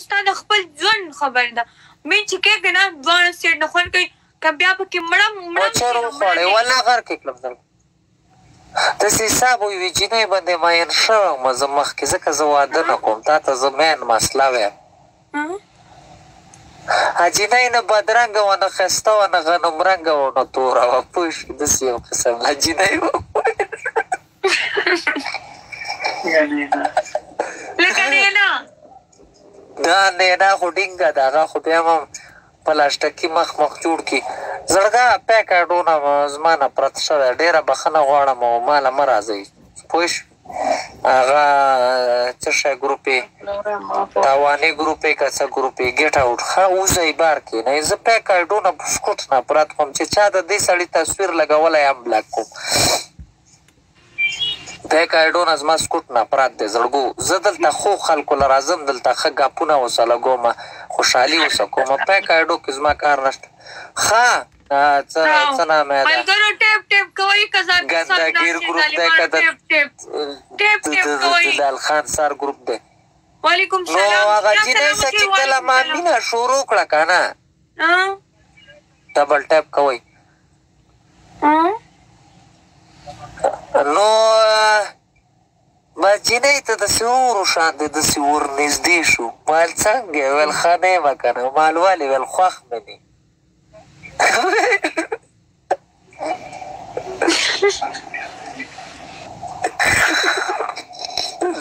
ستا د خپل ژوند خبره ده. مين چې کې کنه دواړو سیټ نه خوند کوي، که بیا پکې مړم مړم مچر شي نو مړه وخوړې دی. ولا غر کې کړم زړګو. داسې حساب وي جینۍ باندې مین شوی وم زه مخکې، ځکه زه واده نه کوم، تا ته زه مین مسله وایم. جینۍ نه بدرنګه وه، نه ښایسته وه، نه غنم رنګه وه، نه توره وه، پوه شوې؟ داسې یو قسم له جینۍ وه. لکه نینا. دا نینا خو ډینګه ده، هغه خو بیا هم پلاستیکي مخ مخ جوړ کړي. زړګا پیک اډونه زما نفرت شوی، ډېره بخښنه غواړم او ماله مه راځئ، پوه شوې؟ هغه څه شی ګروپ یې، تاواني ګروپ یې که څه ګروپ یې، ګیټ اوټ، ښه وځئ بار کښېنئ. زه پیک اډونه په سکوټ نفرت کوم، چې چا د دې سړي تصویر لګولی هم بلاک کوم. پیک اډونه زما سکوټ نفرت دی زړګو. زه دلته ښو خلکو له راځم، دلته ښه ګپونه ورسره لګوم، خوشحالي ورسره کوم. پیک اډو کې زما کار نشته. ښه څه څه نامه ده، ملګرو ټیپ ټیپ کوئ، که ځان کسان ګندګیر ناست یې ګروپ دی که ظالمانو، ټیپ ټیپ ټیپ ټیپ د کوئ. لال خان سر ګروپ دی. وعلیکم نو سلام، هغه چا جینۍ سلام سره وکړي؟ چې کله وعلیکم ما سلام. مینه شروع کړه که نه، ډبل ټیپ کوئ، نو ما جینۍ ته داسې ورو شان دی داسې ورنږدې شو. مال څنګه یې؟ ویل ښه نه یم که نه. مال ولې؟ ویل خوښ مې دی.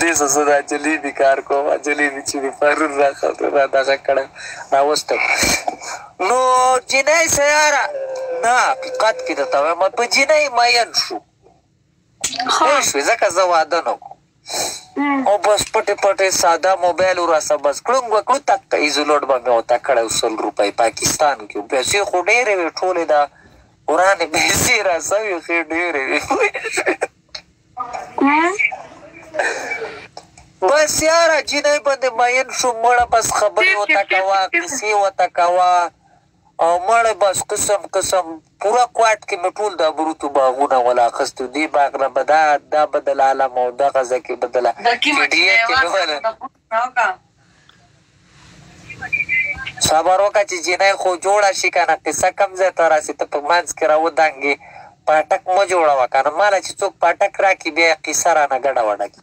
دې څه زه د جلیبي کار کوم، جلیبي چې مې پرون را دغه کړی راوستی. نو جینۍ سیاره نه، حقیقت کې درته وایم په جینۍ مین شو، پوه شوې؟ ځکه زه واده نه کوم. او بس پټې پټې ساده موبایل ورسره بس کړم وکړو، تک ایزولوډ به مې ورته کړی و 100 روپۍ پاکستان کې. پیسې خو ډېرې وې، ټولې دا ورانې پیسې راسوي، ښې ډېرې وې. بس یاره جینۍ باندې مین شو، مړه بس خبرې ورته کوه، قصې ورته کوه، او مړه بس قسم قسم پوره کوټ کې مې ټول د امروتو باغونه ولا اخیستي. دې باغ نه به دا دا به د لالم او دغه ځای کې به د د کومه ډي جینۍ کې وه؟ مې وله. وکړه صبر وکړه چې جینۍ خو جوړه شي که نه، قصه کوم ځای ته راسي، ته په منځ کې راودانګې، پاټک مه جوړوه که نه. ماله چې څوک پاټک راکړي بیا یې قصه رانه ګډه وډه کړي،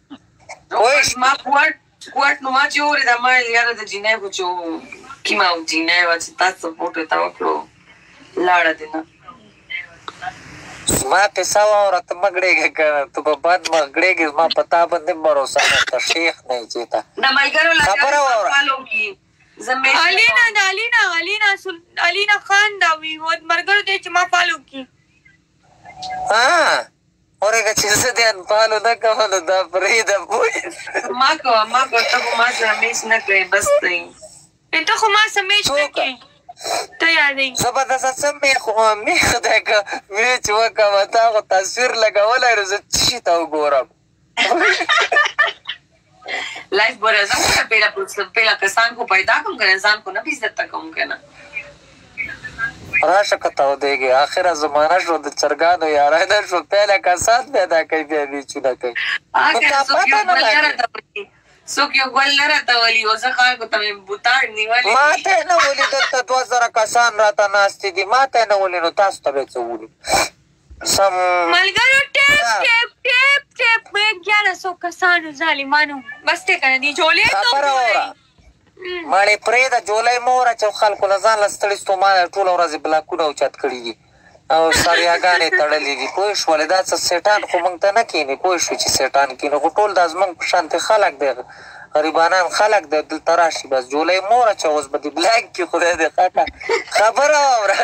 پوه شوې؟ ما کوټ کوټ نو ما چې اورېده، ما ویل یاره د جینۍ خو چې کومه جینۍ وه چې تاسو فوټو ته وکړو لاړه دې نه. زما قصه واوره، ته مه ګړېږه که نه، ته په بد مخ ګړېږې، زما په تا باندې هم باروسه نه، ته شیخ نه یې چې ته د ملګرو له خبره واوره. فالو کړي، زه میچ نه الینا کوم. دا الینا الینا الینا خان دا وی مرګرو دی چې ما فالو کی. ها اورېږه چې زه دې انفالو نه کوم نو دا پرېږده، پوه شوې؟ ما کوه ما کوه، ته خو ما سره میچ نه کوې بس دی. ته خو ما سره میچ نه څوک کې، ته یادې. زه به درته څه میخ میخ دی که میچ وکړم، تا خو تصویر لګولی نو زه څه شي ته وګورم؟ لایف بوره زه خو پیلا پیلا کسان خو پیدا کوم کنه، ځان خو نه بې عزته کوم کنه. راشه که تودېږې، اخره زمانه شو د چرګانو یارانه شو، پیله کسان پیدا کوي بیا میچونه کوي. نو کنه تا څوک پته یو نه ګل نه لګي. راته ولي، څوک یو ګل نه راته ولي، او زه خلکو ته مې بوتان نیولي ما دي. ته یې نه ولي، دلته 2000 کسان راته ناست دي، ما ته یې نه ولي، نو تاسو ته به یې څه ولي؟ سم ملګرو ټیپ ټیپ ټیپ ټیپ، مې 1100 کسانو ظالمانو بس ته کنه دی جولې ته خبره وګورئ. واوره مړې پرېږده، جولۍ مه وره چې خلکو له ځان له ستړي ستومانه ټوله ورځ یې بلاکونه اوچت کړي دي او سریاګانې تړلې دي، پوه شولې؟ دا څه سیټان خو موږ ته نه کښېني، پوه شوې؟ چې سیټان کښېني خو ټول دا زموږ په شانتې خلک دی، غریبانان خلک دی، دلته راشي بس جولۍ مه وره چې اوس به دې بلاک کړي. خدای دې ښه کړه. خبره واوره،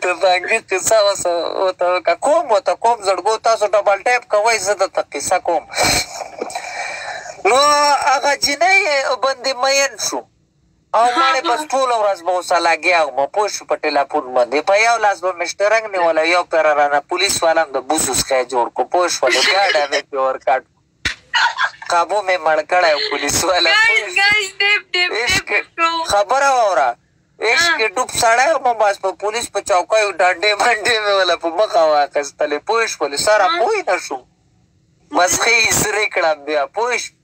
د بانګي قصه اوس ورته وکړه. کوم ورته کوم زړګو، تاسو ډبل ټیپ کوئ، زه درته قصه کوم. نو هغه جینۍ باندې مین شو او مړې بس ټوله ورځ به ورسره لګیا وم، پوه شو؟ په ټیلیفون باندې په یو لاس به مې شترنګ نیولی، یو پېره رانه پولیس والا هم د بوسو څخه یې جوړ کړو، پوه شولې؟ ګاډی مې پرې ورکړ، قابو مې مړ کړی پولیس والا، پوه ګایز شوې؟ ګایز ټیپ ټیپ عشق ټیپ کوو. خبره واوره، عشق کې ډوب سړی وم، بس په پولیس په چوکیو ډنډې منډې مې وله په مخه واخیستلې، پوه شولې؟ سره پوه نه شوم. بس ښې یې سرې کړم بیا، پوه شوې؟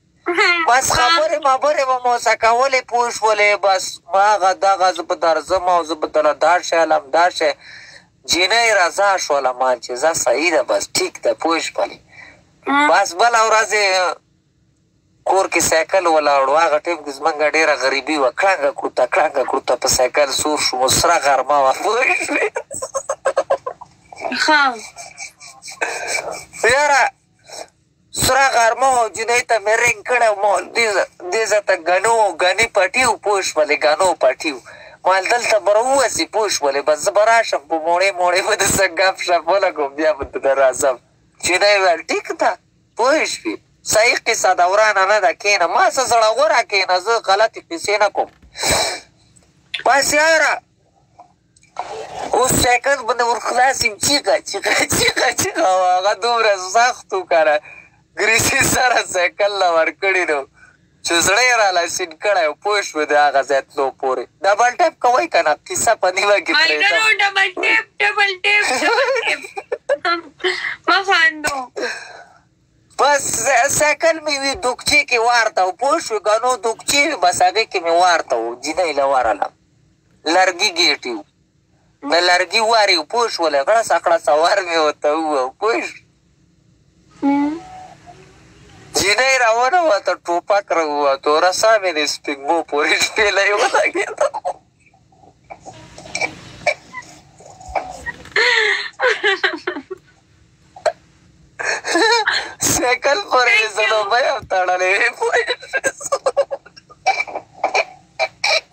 بس خبرې مبرې به مو ورسره کولې، پوه شولې؟ بس هغه دغه زه به درځم او زه به درله دا شی الم دا شی. جینۍ رضا شوله، ما چې ځه صحیح ده، بس ټیک ده، پوه شولې؟ بس بله ورځ یې کور کې سایکل ولاړو. هغه ټایم کې زمونږ ډېره غریبي وه، کړنګه کړوته کړنګه کړوته په سایکل سور شوم، سره غرمه وه، پوه شوې؟ ښه. یاره سره غرمه وه، جینۍ ته مې رنګ کړی و، دې ځای ته ګنو ګني پټي و، پوه شولې؟ ګنو پټي و، مال دلته به راووځي، پوه شولې؟ بس زه به راشم په موړې موړې به د څه ګپ شپ ولګوم، بیا به درنه راځم. جینۍ ویل ټیک ده، پوه شوې؟ صحیح قصه ده، ورانه نه ده، کښېنه، ما څه زړوره کښېنه، زه غلطې قصې نه کوم. بس یاره اوس سایکل باندې ور خلاص یم، چیغه چیغه چیغه چیغه وه، هغه دومره سخت و که نه، ګریسي سره سایکل له ورکړي نو چې زړه یې راله سین کړی و، پوه شوې؟ د هغه ځای تلو پورې ډبل ټیپ کوئ که نه، قصه په نیمه کې پرېږدم. ملګرو ډبل ټیپ ډبل ټیپ ډبل ټیپ، مه خاندو. بس سایکل مې وي دوکچې کې وارته و، پوه شوې؟ ګنو دوکچې وي، بس هغې کې مې وارته و، جینۍ له ورغلم، لرګي ګېټې و، د لرګي ور یې پوه شولې؟ غړسه خړسه ور مې ورته ووهه، پوه شوې؟ جینۍ راونوته، ټوپک راووتو، رسا مې د سپېږمو پورې شپېلۍ ولګېده. سایکل پورې مې ځلوبۍ هم تړلې وې، پوه شوې؟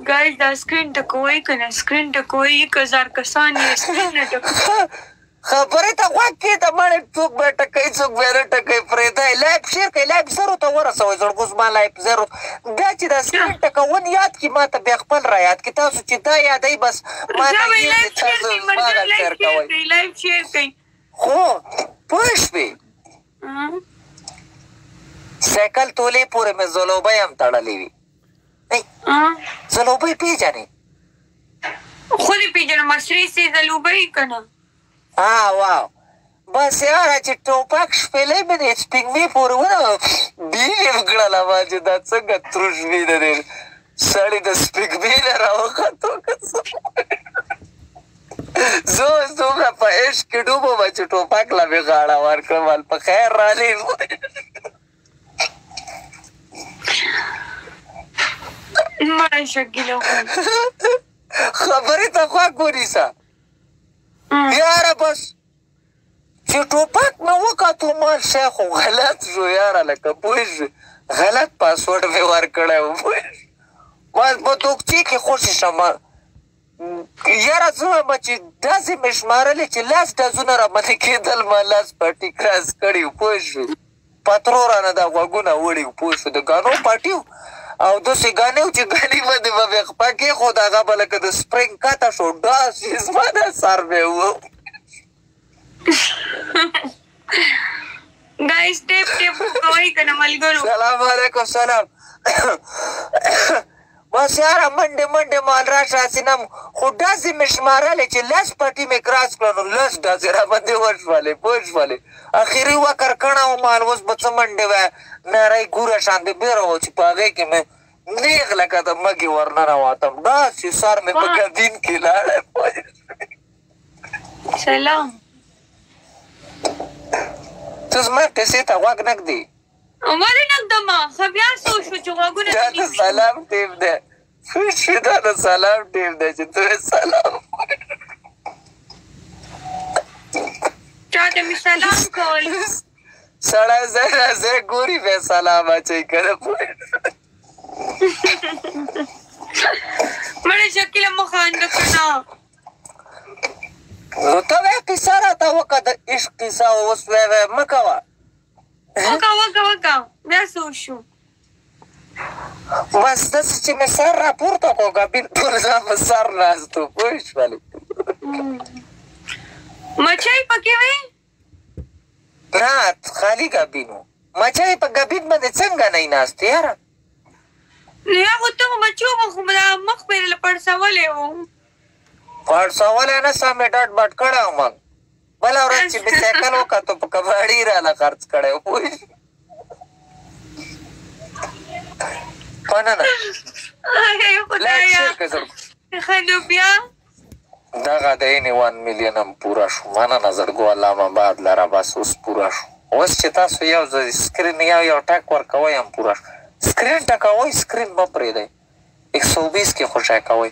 ګایز دا سکرین ټکوئ که نه؟ سکرین ټکوئ، 1000 کسان یې سکرین نه ټکوئ. خبرې ته غوږ کېږده مړې، څوک به ټکوي څوک به نه ټکوي، پرېږده یې. لایف شیر کړئ، لایف زرو ته ورسوئ زړګو زما، لایف زرو. دا چې دا سکرین ټکون یاد کړي، ما ته بیا خپل را یاد کړي. تاسو چې دا یادوئ بس ما ته ځه هېر لایف دي، شیر تاسو کړئ زما ملګرو، غږ لایف شیر شیر کوئ. کړئ، لایف شیر کړئ. خو پوه شوې؟ سایکل تولې پورې مې ځلوبۍ هم تړلې وي. ځلوبۍ پېژنې؟ خو دې پېژنم، سرې سرې ځلوبۍ که نه؟ ها واو. بس یاره چې ټوپک شپېلۍ مې د سپېږمې پورې ونه بیل یې وکړله، ما چې دا څنګه تروش وینه دی سړی د سپېږمې نه راوختو که څه. زه اوس دومره په عشق کې ډوب وم چې ټوپک له مې غاړه ورکړه، مال په خیر راغلی. مړه شکیله خو خبرې ته غوږ ونیسه یاره. بس چې ټوپک مې وکتو، مال شی خو غلط شو یاره، لکه پوه شوې، غلط پاسورډ مې ورکړی و، پوه شوې؟ ما په دوکچې کې خوشې شم یاره. زه وایم چې ډزې مې شمارلې، چې لس ډزونه راباندې کېدل، ما لس پټي کراس کړي وو، پوه شوې؟ پترو رانه دا غوږونه وړي وو، پوه شوې؟ د ګانو پټي وو او داسې ګانې وو چې ګانې باندې به مې خپه کېښود، هغه به لکه د سپرنګ کته شو، داسې زما د سر مې وو. ګایز ټیپ ټیپ کوئ که نه ملګرو؟ سلام علیکم. سلام. بس یاره منډې منډې مال راشه، هسې نه خو ډزې مې شمارلې چې لس پټي مې کراس کړه، نو لس ډزې راباندې وشولې، پوه شولې؟ اخري وکر کڼه وم، مال اوس به څه منډې وای، نری ګوره شان دې بیره وه چې په هغې کې مې نېغ لکه د مږې ورننوتم، داسې سر مې په ګبین کې لاړی، پوه شوې؟ سلام. ته زما قصې ته غوږ نه ږدې. ولې نه ږدم؟ ښه بیا څه وشو چې غوږونه دا دې د سلام ټیم دی، پوه شوې؟ دا د سلام ټیم دی چې ته سلام. چاته مې سلام کول؟ سړی ځای نه ځای ګوري بیا سلام اچوي که نه، پوه مړه شکیله مه خانده که نه. نو ته وایې قصه راته وکړه، د عشق قصه اوس وایې، وایې مه کوه. وکه وکه وکه، بیا څه وشو؟ بس داسې چې مې سر راپورته کړو، ګبین ټول زما په سر ناست و، پوه شولې؟ مچۍ پکې وې؟ نه، خالي ګبین و. مچۍ په ګبین باندې څنګه نه ناست یاره؟ نو یا خو ته خو مچو به خو دا مخ پرې له پړسولی و. پړسولی نه، سم مې ډډ بډ کړی وم. بله ورځ چې مې سایکل وکتو په کباړي راله خرڅ کړی و، پوه شوې؟ مننه. ای لایک خدایا. شیر کړئ زړګو. ښه نو بیا دغه د اینې 1 میلیون هم پوره شو. مننه زړګو، الله مو آباد لره. بس اوس پوره شو. اوس چې تاسو یو ځل سکرین یو یو ټک ورکوئ هم پوره شو. سکرین ټکوئ، سکرین مه پرېږدئ. 120 کې خوشی کوئ.